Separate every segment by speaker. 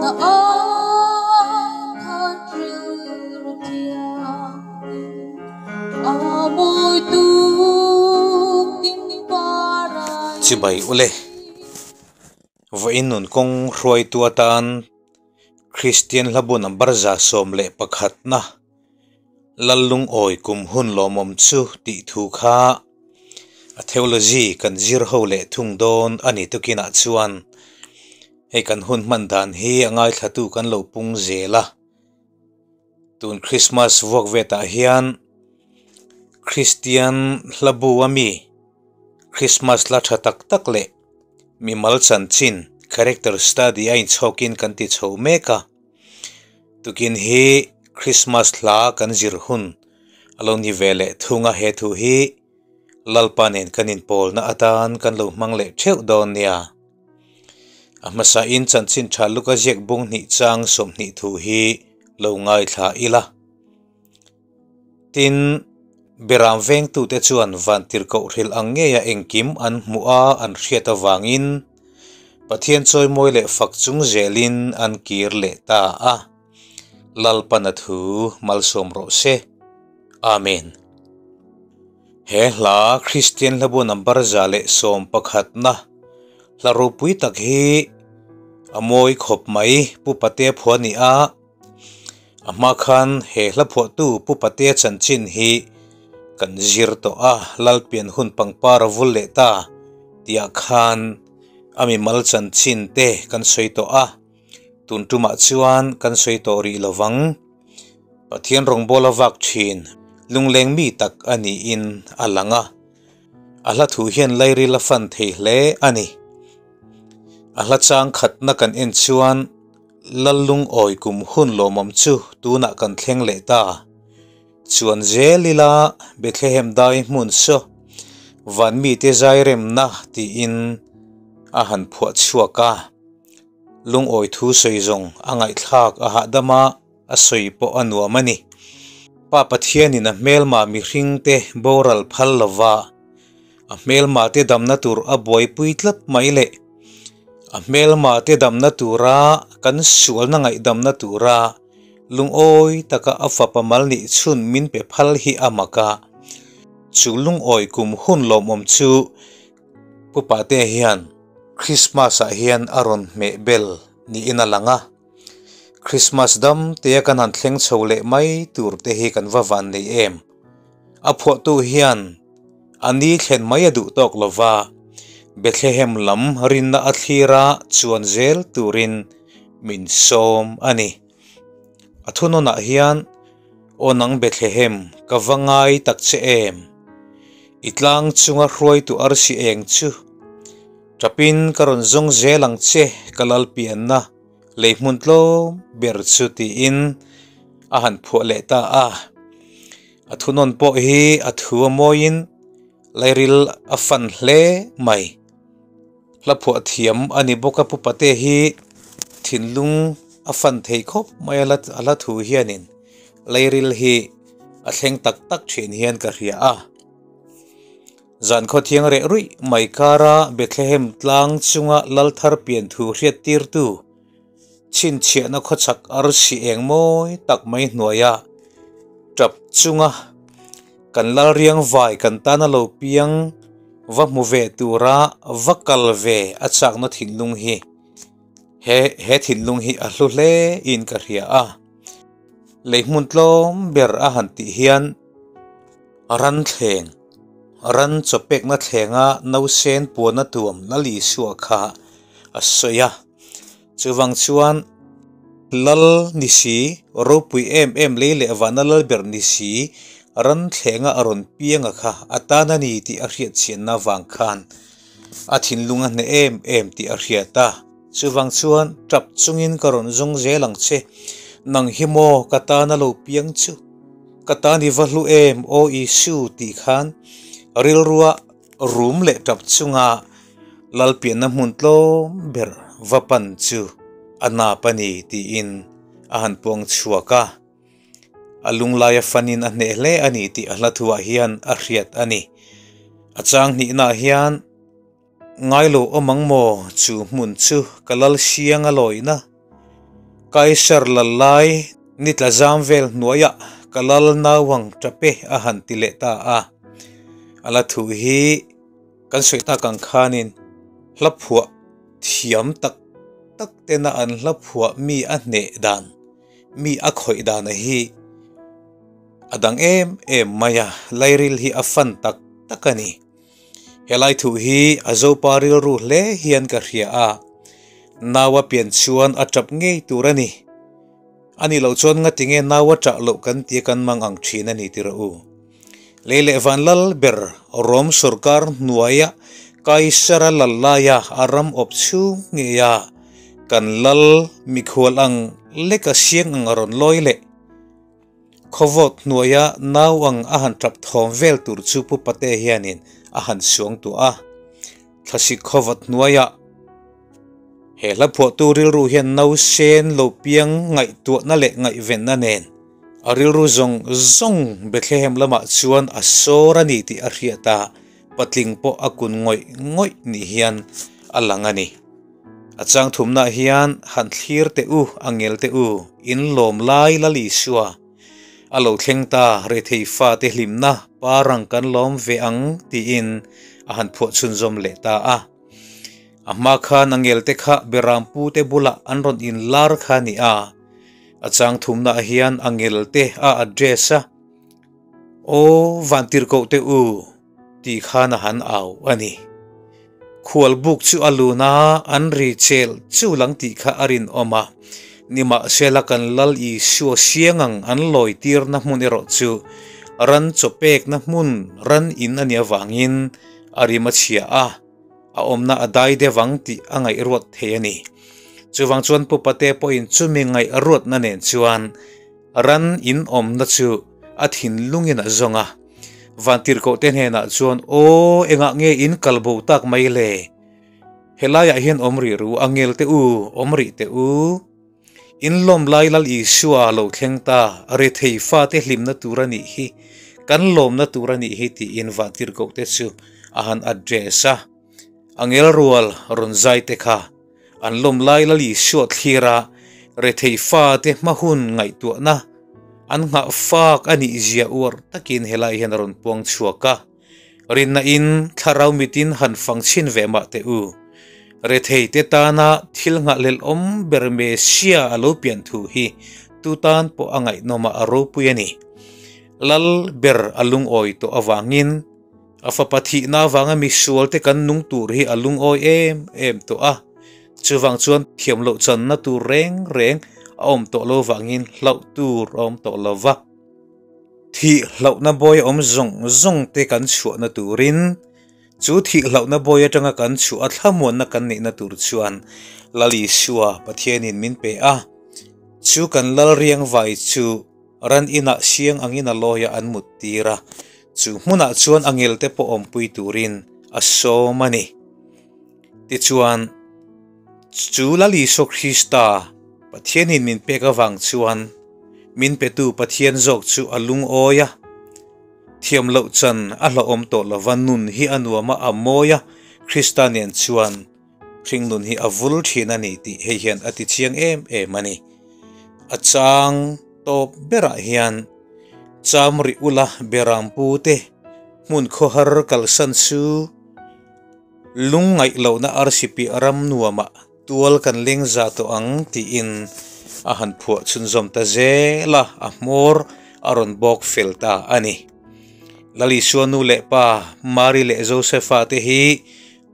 Speaker 1: Chibai ule vawiin nun kawng hruaitu atan Kristian hlabu number 11 na Lallungawi kum hun lawmawm chu tih thu kha a theology kan zir ho leh thung dawn a ni tukinah chuan hei kan hun hman dan hi a ngaithlatu kan lo pung zel a. Tun Christmas vuak vetah hian Kristian hlabu a mi Christmas la tha tak tak leh mimal chanchin character study a inchhawkin kan ti chho mek a. Tukin hi Christmas hla kan zir hun a lo ni ve leh thung a, he thu hi Lalpa nen kan inpawlna atan kan lo hmang leh theuh dawn nia. A hmasain chanchin tha luk a ziak bung hnih chang 20 thu hi lo ngaithla ila. Tin, Beram vengtute chuan vantirhkoh hrilh ang ngeia engkim an hmuh a an hriat avangin Pathian chawimawi leh fak chung zelin an kir leh ta a. Lalpana thu malsawm rawh se. Amen. He hla Kristian hlabu number 111 na hla ropui tak hi a mawi khawp mai Pu Patea phuah a ni a. A hma khan he hla phuahtu Pu Patea chanchin hi kan zir tawh a, Lalpian hun pangpar a vul leh ta tihah khan a mimal chanchin te kan sawi tawh a, tun tumah chuan kan sawi tawh rih lovang. Pathian rawngbawla vak thin lungleng mi tak a niin a lang a, a hla thu hian lairil a fan thei hle a ni. A hla chang khatna kan en chuan Lallungawi kum hun lawmawm chu tunah kan thleng leh ta. Chuan zel ila Bethlehem dai hmun saw van mite zairemna tiin a han phuah chhuak a. Lungawi thu sawi zawng a ngaihthlak a hahdam a. A sawi pawh a nuam a ni. Pa Pathianin a hmelma mihringte boral phal lova, a hmelmate damna tur a buaipui tlat mai leh a hmelmate damna tura kan sualna ngaihdamna tura lungawi taka a fapa mal nih chhun min pe phal hi a mak a. Chu lungawi kum hun lawmawm chu Pu Pate hian Christmas-ah hian a rawn hmeh bel niin a lang a. Christmas dam tia kan han thleng chho leh mai tur te hi kan va van nei em. A phuahtu hian a ni thlen mai a duh tawk lova, Bethlehem lam rinna a thlir a chuan zel turin min sawm a ni. A thunawnah hian, Aw nang Bethlehem, ka va ngai tak che em? I tlang chunga hruaitu arsi eng chu tapin ka rawn zawng zel ang che ka lalpianna. Lei hmun tlawm ber chu tiin a han phuah leh ta a. A thunawn pawh hi a thu a mawiin lairil a fan hle mai. Hla phuah thiam a ni bawk a, Pu Pate hi thinlung a fan thei khawp mai a a hla thu hianin lairil hi a thleng tak tak thin hian ka hria a. Zan khawthiang reh ruih mai kara Bethlehem tlang chunga lal thar pian thu hriattirtu chhinchhiahna khawchhak arsi eng mawi tak mai hnuaia tap chunga kan lal riang vai kan tana lo piang va hmu ve tura va kal ve a chakna thinlung hi he he thinlung hi a hlu hle in ka hria a. Lei hmun tlawm ber a han tih hian Ran thleng, ran chawpekna thlenga nausen puana tuam Lal Isua kha a sawi a. Chuvang chuan Lal ni si, ropui em em lei leh vana lal ber ni si, ran thlenga a rawn pianga kha a tan a ni tih a hriatchhianna vang khan a thinlung a hneh em em tih a hriat a. Chuvang chuan tap chungin ka rawn zawng zel ang che, nang hi maw ka tan a lo piang chu? Ka tan i va hlu em aw Isu tih khan rilrua rum leh tap chunga Lalpianna hmun tlawm ber va pan chu a nap a ni tiin a han puang chhuak a. A lunglaia fanin a hneh hle a ni tih a hla thuah hian a hriat a ni. A chang hnihnaah hian Ngailo awm ang maw chu hmun chu ka lal siang a lawihna? Kaisar lal lai ni tla zam vel hnuaiah ka lal nau ang tap e a han ti leh ta a. A la thu hi kan sawi tak ang khanin hla phuah thiam tak tak tena an hla phuah mi a hneh dan, mi a khawih dana hi a dang em em mai a, lairil hi a fan tak tak a ni. Helai thu hi a Zopa rilru hle hian ka hria a, nau a pian chuan a tap ngei tur a ni. A nih loh chuan ngatinge nau a ṭah loh kan tia kan mang ang ṭhin a ni ti rawh u. Lei leh van lal ber Rom sorkar hnuaia Kaisara lal laia a ram awp chhung ngeia kan lal mikhual ang leka siang ang a rawn lawi leh khawvawt hnuaia nau ang a han ṭap thawm vel tur chu Pu Pate hianin a han suang tuah a. Thlasik khawvawt hnuaiah He hla phuahtu rilru hian nausen lo piang ngaihtuahna leh ngaihvenna nen a rilru zawng zawng Bethlehem lamah chuan a sawr a ni tih a hriat a, patling pawh a kun ngawih ngawih ni hian a lang a ni. A chang thumnaah hian han thlir teh u, a ngel teh u, in lawm lai Lal Isua a lo thleng ta, rethei fate hlimna parang kan lawm ve ang tiin a han phuah chhunzawm leh ta a. A hma khan a ngelte kha Berampu te bulah an rawn inlar kha a ni a, a chang thumnaah hian a ngelte a address a, Aw Vantirhkoh te u tih khan a han au a ni. Khual buk chu a lun a, an ri chel chul ang tih kha a rinawm a, nimahsela kan Lal Isua siang ang an lawi tirna hmun erawh chu ran chaw pekna hmun ran in a nih avangin a rim a chhia a. A awmna a dai deuh ang tih a ngaihruat thei a ni. Chuvang chuan Pu Pate pawhin chumi ngaihruatna nen chuan ran in awmna chu a thinlungin a zawng a. Vantirhkohte hnenah chuan, Aw, engah nge in kal bo tak mai le? Helaiah hian awm rih ru, a ngel teh u, awm rih teh u. In lawm lai Lal Isua lo thleng ta, rethei fate hlimna tur a nih hi, kan lawmna tur a nih hi tiin Vantirhkohte chu a han address a. Angel rual rawn zai te kha an lawm lai Lal Isua thlir a, rethei fate hma hun ngaihtuahna an nghah fak a nih zia uar takin helai hian a rawn puang chhuak a. Rinna in thlarau mitin han fang chhin ve mah teh u. Rethei te tana thil nghahhlelh awm ber Messia a lo pian thu hi tu tan pawh a ngaihnawm a, a ropui a ni. Lal ber a lungawi tawh avangin a fapa thihna avanga misual te kan nung tur hi a lungawi em em tawh a. Chuvang chuan thiam loh channa tur reng reng a awm tawh lo vangin hlauh tur a awm tawh lo va. Thih hlauhna bawi awm zawng zawng te kan chhuahna turin, chu thih hlauhna bawi atanga kan chhuah a thlamuanna kan neihna tur chuan Lal Isua Pathianin min pe a. Chu kan Lal riangvai chu ran inah siang angin a lawi a an mut tir a, chu hmunah chuan a ngelte pawh awmpui turin a sawm a ni. Tichuan, chu Lal Isua Krista Pathianin min pek avang chuan min petu Pathian zawk chu a lungawi a, thiam loh chan a hlauhawm tawh lova nun hi a nuam a, a mawi a, Krista nen chuan hringnun hi a vul thin a ni tih hei hian a ti chiang em em a ni. A chang tawp berah hian cham rih ula Berampu te hmun khawhar kalsan chu lungngaih lohna arsipiah ram nuamah Tual kan leng za tawh ang tiin a han phuah chhunzawm ta zel a, a hmawr a rawn bawk fel ta a ni. Lal Isua nu leh pa Mari leh Josefa te hi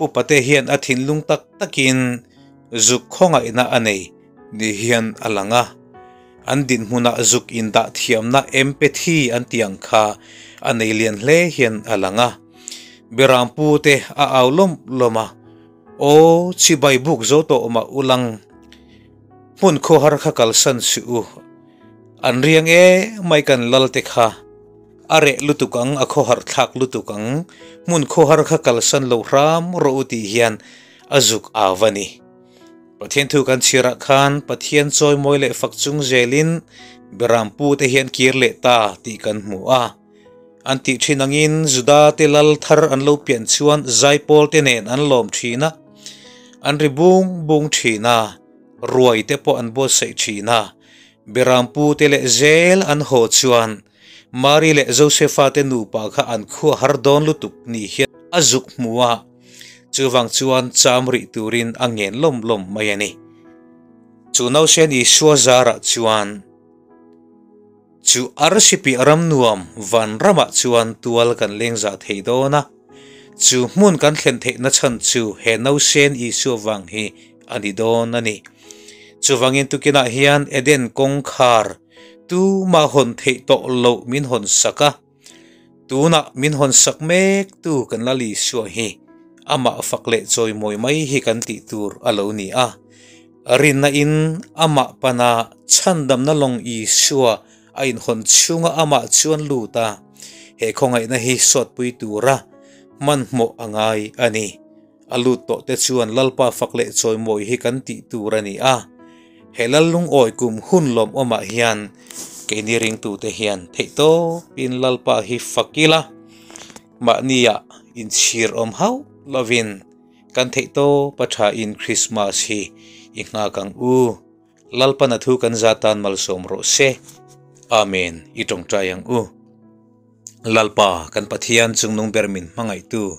Speaker 1: Pu Pate hian a thinlung tak takin zuk khawngaihna a nei ni hian a lang a. An dinhmunah zuk indah thiamna empathy an tih ang kha a nei lian hle hian a lang a. Berampu te a au lawm lawm a. Aw, chibai buk zo tawh mah u lang. Hmun khawhar kha kalsan suh u. An riang e mai kan lal te kha. A reh lutuk ang, a khawhar thlak lutuk ang. Hmun khawhar kha kalsan lo hram rawh u tih hian a zuk au a ni. Pathian thu kan chhiarah khan Pathian chawimawi leh fak chung zelin Berampu te hian kir leh ta tih kan hmu a. An tih thin angin Juda te lal thar an lo pian chuan zaipawl te nen an lawm thin a, an ri bung bung thin a. Ruai te pawh an buatsaih thin a. Berampu te leh zel an haw chuan Mari leh Josefa te nupa kha an khua har dawn lutuk ni hian a zuk hmu a, chuvang chuan cham rih turin a ngen lawm lawm mai a ni. Chu nausen Isua zarah chuan chu arsi piah ram nuam van ramah chuan tual kan leng zah thei dawn a, chu hmun kan thlen theihna chhan chu he nausen Isua vang hi a ni dawn a ni. Chuvangin tukinah hian Eden kawngkhar tuma hawn theih tawh loh min hawn sak a, tunah min hawn sak mek tu kan Lal Isua hi amah fak leh chawimawi mai hi kan tih tur a lo ni a. Rinna in amah pana chhandamna lawng Isua a inhawn chhunga amah chuan lut a, he khawngaihna hi sawtpui tura hmanhmawh a ngai a ni. A lut tawh te chuan Lalpa fak leh chawimawi hi kan tih tur a ni a, he Lal lungawi kum hun lawmawmah hian keini ringtute hian theihtawpin Lalpa hi fak ila, mahnia inchhir awm hauh lovin kan theihtawpa thain Krismas hi i nghak ang u. Lalpan a thu kan za tan malsawm rawh se. Amen. I tawngtai ang u. Lalpa, kan Pathian chungnung ber min hmangaihtu.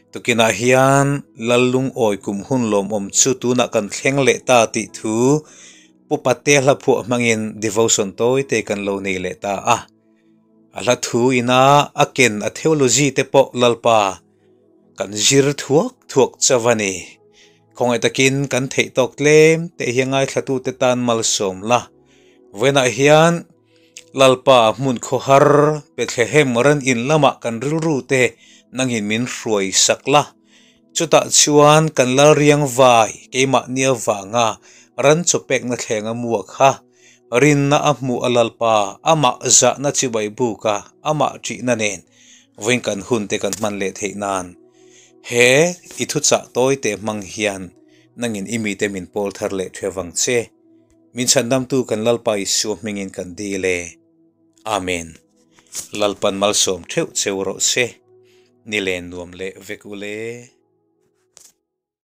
Speaker 1: Tukinah hian Lal lungawi kum hun lawmawm chu tunah kan thleng leh ta tih thu Pu Pate hla phuah hmangin devotion tawi te kan lo nei leh ta a. A hla thu ina a ken a theology te pawh Lalpa kan zir thuak thuak chauh a ni. Khawngaih takin kan theih tawk tlem te hi ngaithlatute tan malsawm la. Vawiinah hian Lalpa hmun khawhar Bethlehem ran in lamah kan rilru te nangin min hruai sak la. Chutah chuan kan lal riang vai keimahni avanga ran chawpekna thlenga mua kha rinna a hmuh a Lalpa amah zahna chibai buka amah ṭihna nen vawiin kan hun te kan hman leh theih nan he i thuchah tawi te hmang hian nangin i mite min pawl thar leh ṭheu vang che. Min chhandamtu kan Lalpa Isua hmingin kan dil e. Amen. Lalpan malsawm theuh cheu rawh se. Ni len nuam leh vek u le.